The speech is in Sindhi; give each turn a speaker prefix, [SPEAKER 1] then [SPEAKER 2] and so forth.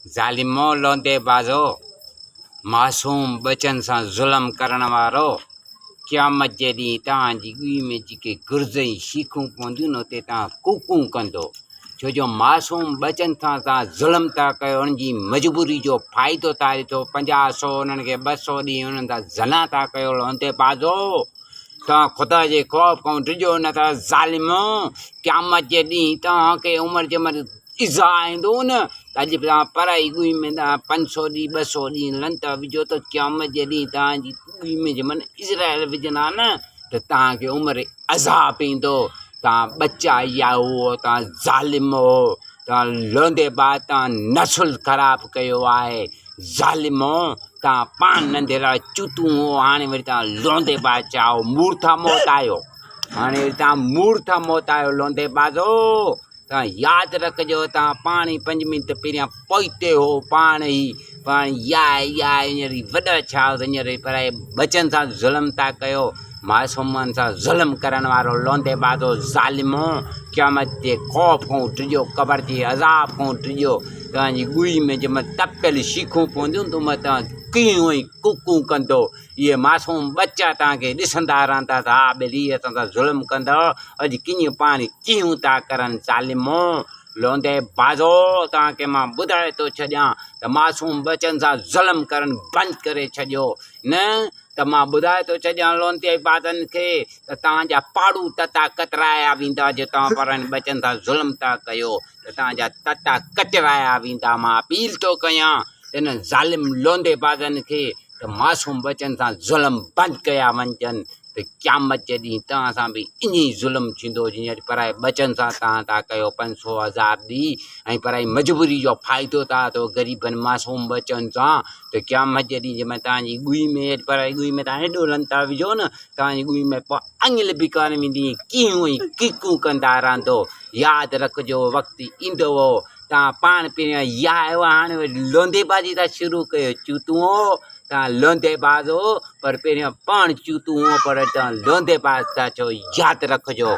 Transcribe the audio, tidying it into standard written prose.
[SPEAKER 1] ظالمو لوندي بازو، معصوم ٻچن سان ظلم ڪرڻ وارو، قيامت جي ڏينهن توهان جي ڳوهي ۾ جيڪي گرز ۽ شيخون پونديون نه اتي توهان ڪوڪون ڪندو، ڇو جو معصوم ٻچن سان توهان ظلم ٿا ڪيو، انهن جي مجبوري جو فائدو ٿا ڏسو، پنجاهه سو انهن کي 200 ڏينهن انهن سان زنا ٿا ڪيو، لوندي بازو! توهان خدا جي خوف کان ڊڄو نه ته ظالمو! قيامت جي ڏينهن توهان کي عمر جي مٿي ايذاء ايندو نه ته اڄ توهان پرائي ڳوهي ۾ توهان 500 ڏينهن 200 ڏينهن لنت وجهو ته قيامت جي ڏينهن توهان جي ڳوهي ۾ جي من عزرائيل وجهندا نه ته توهان کي عمر عذاب ايندو. توهان ٻچا اها هو، توهان ظالم هو، توهان لوندي بعد توهان نسل خراب ڪيو آهي. ظالمو! توهان پاڻ ننڍڙا چوتون هو، هاڻي وري توهان لوندي بادشاهه هو، مورٿا موت آهيو. هاڻي وري توهان مورٿا موت آهيو لوندي بازو! توهان ياد رکجو، توهان پاڻ ئي پنج منٽ پهريان پوئتي هو، پاڻ ئي پاڻ يا يا هينئر ئي وڏا ڇا هو، هينئر ئي پرائي ٻچن سان ظلم ٿا ڪيو. معصومن سان ظلم ڪرڻ وارو لوندي بازو ظالمو! قيامت جي خوف کان ڊڄو، قبر جي عذاب کان ڊڄو. توهان جي ڳوهي ۾ جنهن مهل تپيل شيخون پونديون تنهن مهل توهان ڪيهون ۽ ڪوڪون ڪندو. اهي معصوم ٻچا توهان کي ڏسندا رهندا ته ها ٻيلي اسان سان ظلم ڪندؤ، اڄ ڪيئن پاڻ ڪيهون ٿا ڪرن. ظالمو! لوندي بازو! توهان کي مان ٻڌائي ٿو ڇڏيان ته معصوم ٻچن سان ظلم ڪرڻ بند ڪري ڇڏيو، نه ته مان ٻڌائي ٿو ڇڏيان لونتي بازن کي ته توهان جا پاڙون تتا ڪترايا ويندا جي توهان پراين ٻچن سان ظلم ٿا ڪيو ته توهان جا تتا ڪچرايا ويندا. مان اپيل ٿو ڪيان ته انهن ظالم لوندي بازن کي ته معصوم ٻچن سان ظلم بند ڪيا وڃجن ته قيامت جي ڏينهن توهان سان به ائين ئي ظلم ٿيندو جيئن اڄ پرائي ٻچن سان توهان ٿا ڪيو. 500 هزار ڏئي ۽ پرائي مجبوري جو فائدو ٿا وٺو غريبن معصوم ٻچن سان ته قيامت جي ڏينهن جنهن مهل توهان جي ڳوهي ۾ پرائي ڳوهي ۾ توهان ايڏو لنتا وجهو نه توهان جي ڳوهي ۾ پوء اڱل به ڪانه ويندي ۽ ڪيهون ۽ ڪيڪون ڪندا رهندو. ياد رکجو وقت ايندو هو توهان پاڻ پهريان يا آيو هاڻي وري لوندي بازي ٿا شروع ڪيو. چوتون هو توهان لوندي باز هو پر پهريان پاڻ چوتون هو پر توهان لوندي باز ٿا ٿيو. ياد رکجو.